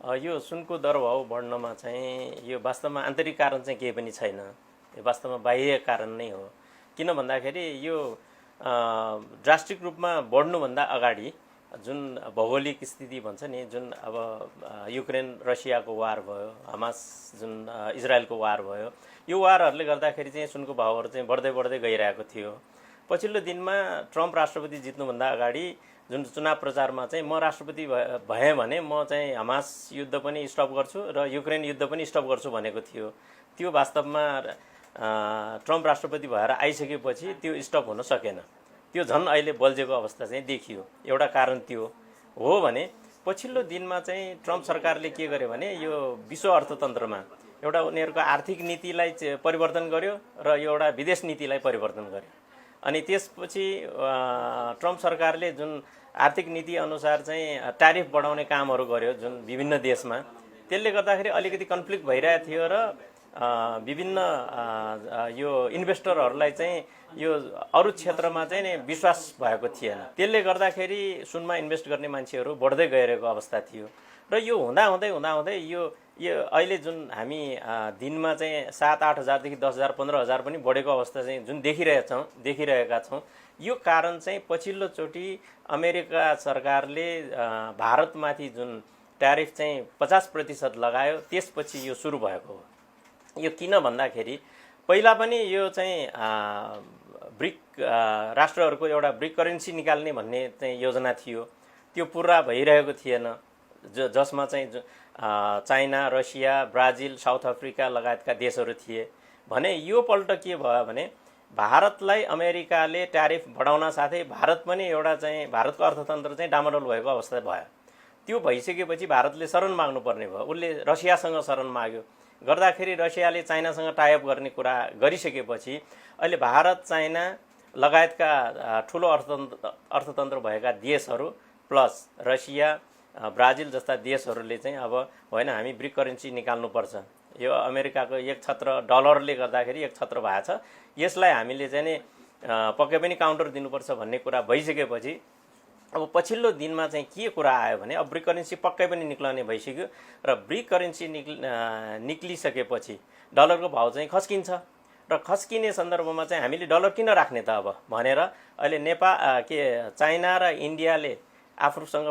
यो सुनको दरभाव बढ्नमा चाहिँ यो वास्तवमा आन्तरिक कारण चाहिँ केही पनि छैन। यो वास्तवमा बाह्य कारण नै हो। किन भन्दाखेरि यो ड्रास्टिक रूपमा बढ्नुभन्दा अगाडि जुन भौगोलिक स्थिति भन्छ नि, जुन अब युक्रेन रसियाको वार भयो, हमास जुन इजरायलको वार भयो, यो वारहरूले गर्दाखेरि चाहिँ सुनको भावहरू चाहिँ बढ्दै बढ्दै गइरहेको थियो। पछिल्लो दिनमा ट्रम्प राष्ट्रपति जित्नुभन्दा अगाडि जुन चुनाव प्रचारमा चाहिँ म राष्ट्रपति भएँ भने म चाहिँ हमास युद्ध पनि स्टप गर्छु र युक्रेन युद्ध पनि स्टप गर्छु भनेको थियो। त्यो वास्तवमा ट्रम्प राष्ट्रपति भएर आइसकेपछि त्यो स्टप हुन सकेन। त्यो झन् अहिले बल्झेको अवस्था चाहिँ देखियो। एउटा कारण त्यो हो भने पछिल्लो दिनमा चाहिँ ट्रम्प सरकारले के गर्यो भने यो विश्व अर्थतन्त्रमा एउटा उनीहरूको आर्थिक नीतिलाई परिवर्तन गर्यो र एउटा विदेश नीतिलाई परिवर्तन गर्यो। अनि त्यसपछि ट्रम्प सरकारले जुन आर्थिक नीति अनुसार चाहिँ ट्यारिफ बढाउने कामहरू गर्यो जुन विभिन्न देशमा, त्यसले गर्दाखेरि अलिकति कन्फ्लिक्ट भइरहेको थियो र विभिन्न यो इन्भेस्टरहरूलाई चाहिँ यो अरू क्षेत्रमा चाहिँ नि विश्वास भएको थिएन। त्यसले गर्दाखेरि सुनमा इन्भेस्ट गर्ने मान्छेहरू बढ्दै गइरहेको अवस्था थियो। र यो हुँदाहुँदै यो अहिले जुन हामी दिनमा चाहिँ 7-8 हजारदेखि 10 हजार 15 हजार पनि बढेको अवस्था चाहिँ जुन देखिरहेका छौँ, यो कारण चाहिँ पछिल्लोचोटि अमेरिका सरकारले भारतमाथि जुन ट्यारिफ चाहिँ 50% लगायो, त्यसपछि यो सुरु भएको हो। यो किन भन्दाखेरि पहिला पनि यो चाहिँ ब्रिक राष्ट्रहरूको एउटा ब्रिक करेन्सी निकाल्ने भन्ने चाहिँ योजना थियो, त्यो पुरा भइरहेको थिएन। जसमा चाहिँ China, Russia, Brazil, South Africa लगायतका देशहरू थिए भने यो पल्ट के भयो भने भारतलाई अमेरिकाले ट्यारिफ बढाउन साथै भारत पनि एउटा चाहिँ भारतको अर्थतन्त्र चाहिँ डामाडोल भएको अवस्था भयो। त्यो भइसकेपछि भारतले शरण माग्नुपर्ने भयो। उसले रसियासँग शरण माग्यो, गर्दाखेरि रसियाले चाइनासँग टाइअप गर्ने कुरा गरिसकेपछि अहिले भारत, चाइना लगायतका ठुलो अर्थतन्त्र भएका देशहरू प्लस रसिया, ब्राजिल जस्ता देशहरूले चाहिँ अब होइन हामी ब्रिक करेन्सी निकाल्नुपर्छ, यो अमेरिकाको एक छत्र डलरले गर्दाखेरि एक छत्र भएको छ, यसलाई हामीले चाहिँ नि पक्कै पनि काउन्टर दिनुपर्छ भन्ने कुरा भइसकेपछि अब पछिल्लो दिनमा चाहिँ के कुरा आयो भने अब ब्रिक करेन्सी पक्कै पनि निक्लने भइसक्यो र ब्रिक करेन्सी निक्लिसकेपछि डलरको भाउ चाहिँ खस्किन्छ र खस्किने सन्दर्भमा चाहिँ हामीले डलर किन राख्ने त अब भनेर अहिले चाइना र इन्डियाले आफूसँग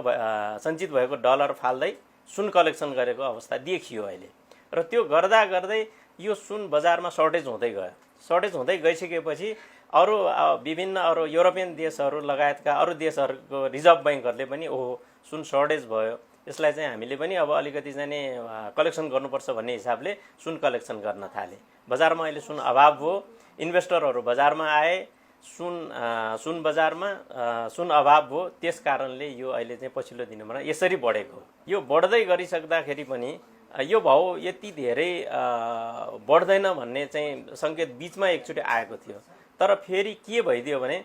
सञ्चित भएको डलर फाल्दै सुन कलेक्सन गरेको अवस्था देखियो अहिले। र त्यो गर्दा गर्दै यो सुन बजारमा सर्टेज हुँदै गइसकेपछि अरू विभिन्न अरू युरोपियन देशहरू लगायतका अरू देशहरूको रिजर्भ ब्याङ्कहरूले पनि ओहो सुन सर्टेज भयो, यसलाई चाहिँ हामीले पनि अब अलिकति चाहिँ कलेक्सन गर्नुपर्छ भन्ने हिसाबले सुन कलेक्सन गर्न थाले। बजारमा अहिले सुन अभाव भयो, इन्भेस्टरहरू बजारमा आए, सुन बजारमा सुन अभाव भयो, त्यस कारणले यो अहिले चाहिँ पछिल्लो दिनमा यसरी बढेको। यो बढ्दै गरिसक्दाखेरि पनि यो भाउ यति धेरै बढ्दैन भन्ने चाहिँ सङ्केत बिचमा एकचोटि आएको थियो। तर फेरि के भइदियो भने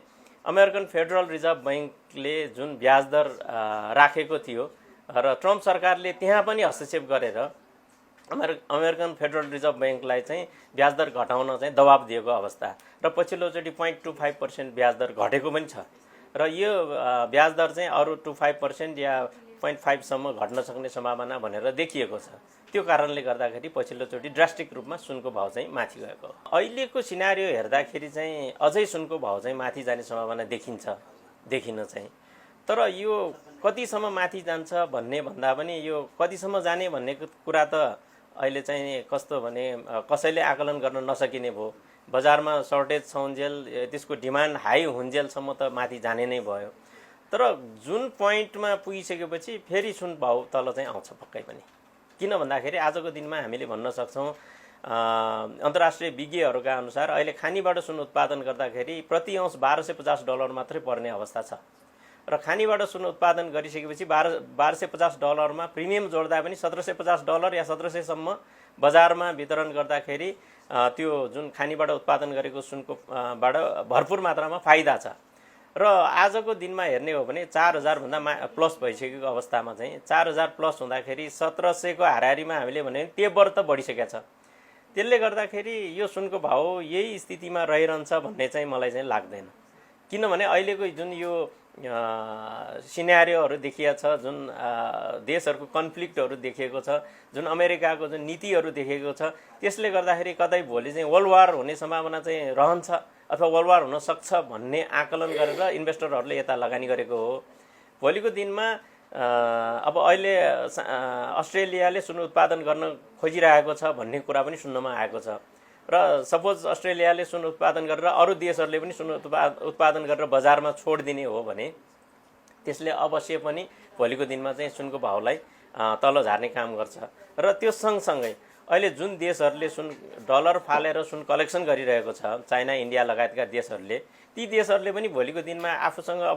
अमेरिकन फेडरल रिजर्भ ब्याङ्कले जुन ब्याज दर राखेको थियो र ट्रम्प सरकारले त्यहाँ पनि हस्तक्षेप गरेर अमेरिकन फेडरल रिजर्भ ब्याङ्कलाई चाहिँ ब्याज दर घटाउन चाहिँ दबाब दिएको अवस्था र पछिल्लोचोटि 0.25% ब्याज दर घटेको पनि छ र यो ब्याज दर चाहिँ अरू 2.5% या 0.5 सम्म घट्न सक्ने सम्भावना भनेर देखिएको छ। त्यो कारणले गर्दाखेरि पछिल्लोचोटि ड्रास्टिक रूपमा सुनको भाउ चाहिँ माथि गएको। अहिलेको सिनारियो हेर्दाखेरि चाहिँ अझै सुनको भाउ चाहिँ माथि जाने सम्भावना देखिन चाहिँ, तर यो कतिसम्म माथि जान्छ भन्ने भन्दा पनि यो कतिसम्म जाने भन्ने कुरा त अहिले चाहिँ कस्तो भने कसैले आकलन गर्न नसकिने भयो। बजारमा सर्टेज छौन्जेल त्यसको डिमान्ड हाई हुन्जेलसम्म त माथि जाने नै भयो। तर जुन पोइन्टमा पुगिसकेपछि फेरि सुन भाउ तल चाहिँ आउँछ पक्कै पनि। किन भन्दाखेरि आजको दिनमा हामीले भन्न सक्छौँ अन्तर्राष्ट्रिय विज्ञहरूका अनुसार अहिले खानीबाट सुन उत्पादन गर्दाखेरि प्रति औँस $1250 मात्रै पर्ने अवस्था छ र खानीबाट सुन उत्पादन गरिसकेपछि $1250 प्रिमियम जोड्दा पनि $1750 या 1700 सम्म बजारमा वितरण गर्दाखेरि त्यो जुन खानीबाट उत्पादन गरेको सुनको बाट भरपुर मात्रामा फाइदा छ। र आजको दिनमा हेर्ने हो भने 4000 भन्दा प्लस भइसकेको अवस्थामा चाहिँ 4000 प्लस हुँदाखेरि 1700 को हाराहारीमा हामीले भने तेबर त बढिसकेको छ। त्यसले गर्दाखेरि यो सुनको भाउ यही स्थितिमा रहिरहन्छ भन्ने चाहिँ मलाई चाहिँ लाग्दैन। किनभने अहिलेको जुन यो सिनेरियोहरू देखिया छ, जुन देशहरूको कन्फ्लिक्टहरू देखिएको छ, जुन अमेरिकाको जुन नीतिहरू देखेको छ, त्यसले गर्दाखेरि कतै भोलि चाहिँ वर्ल्ड वार हुने सम्भावना चाहिँ रहन्छ अथवा वर्ल्ड वार हुन सक्छ भन्ने आकलन गरेर इन्भेस्टरहरूले यता लगानी गरेको हो। भोलिको दिनमा अब अहिले अस्ट्रेलियाले सुन उत्पादन गर्न खोजिरहेको छ भन्ने कुरा पनि सुन्नमा आएको छ र सपोज अस्ट्रेलियाले सुन उत्पादन गरेर अरू देशहरूले पनि सुन उत्पादन गरेर बजारमा छोडिदिने हो भने त्यसले अवश्य पनि भोलिको दिनमा चाहिँ सुनको भाउलाई तल झार्ने काम गर्छ। र त्यो सँगसँगै अहिले जुन देशहरूले सुन डलर फालेर सुन कलेक्सन गरिरहेको छ, चाइना, इन्डिया लगायतका देशहरूले, ती देशहरूले पनि भोलिको दिनमा आफूसँग अब